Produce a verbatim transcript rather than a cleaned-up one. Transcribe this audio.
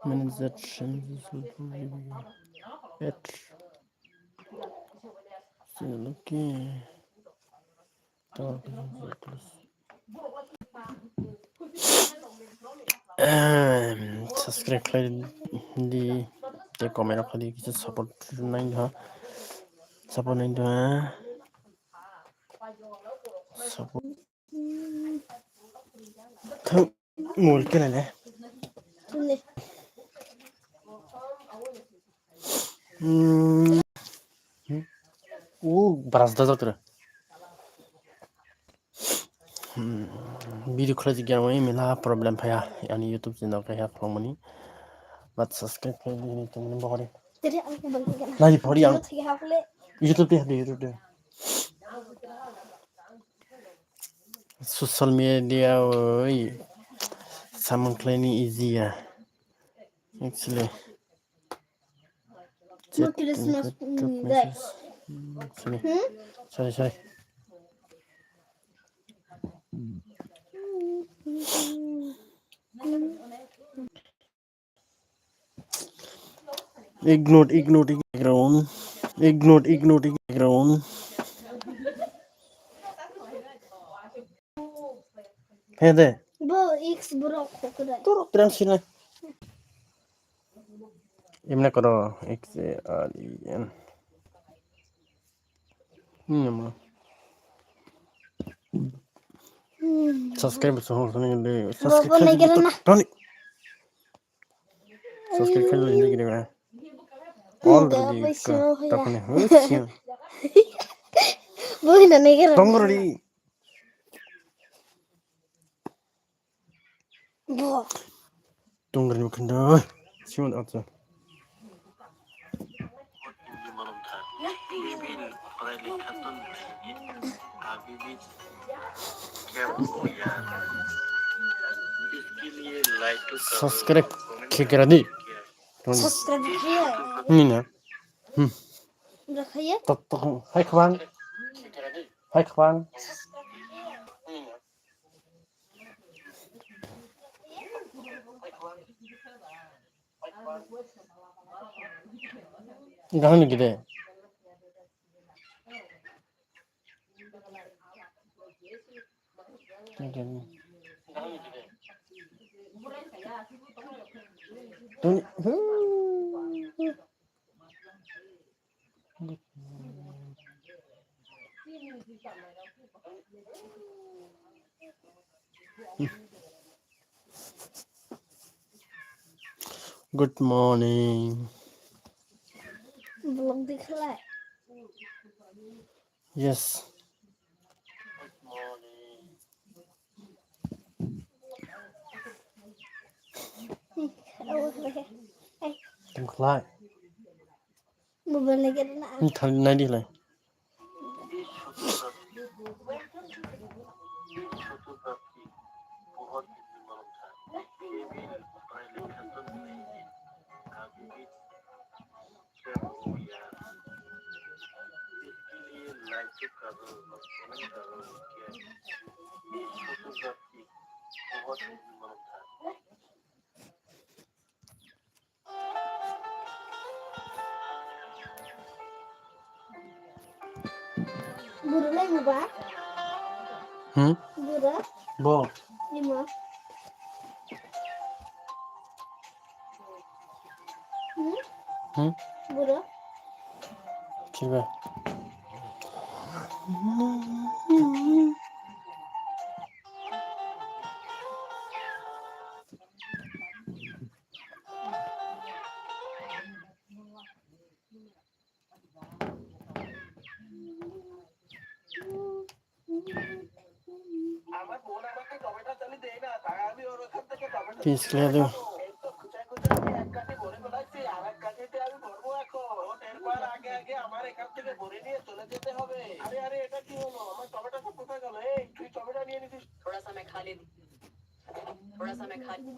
Manager at channel, okay. Subscribe khlai di, tei comment rok khlai di, kisa support nai di ha, support nai di ha, support. Thang mol kena le. Hmm. U bras da jatra. Hmm. Video khulai jigya wai mela problem phaya. Ani YouTube channel kaya khulmani. But subscribe khlai di ni tumni bokori. Nai phori ang. YouTube de, YouTube de. Social media oi samung khlaini easy ya. Actually. Mo Christmas, mm, day. Sorry, sorry. Ignore, ignore, ignore. Ignore, ignore, ignore. Hede. Bo X borok khokra. Toro terang sini. Imna koro X A R E N. Hmm, nama. Hmm. Subscribe so hong sini de. Bo, bo, subscribe nai kena na. Toni. Subscribe khlai di gini ba. All ready ka. Tapne. Bo hina nai kena. Tong ready. Bo. Tong ready khanda. Siun acha. Subscribe khe kera di. Subscribe khe. Ni na. Hmm. Udah kaya? Tok tok. Hai khwang. Hai khwang. Gahini gede. Tuni. Good morning. Vlog dikhlai. Yes. Tongkhlai. Mobile lagi na. Thang nai di lai. Guru lai mo ba? Hmm? Guru? Bo. Ni mo? Hmm? Hmm? Guru? Chiba. Peace khlai do. थोड़ा सा मैं खा लेती। थोड़ा सा मैं खा लेती।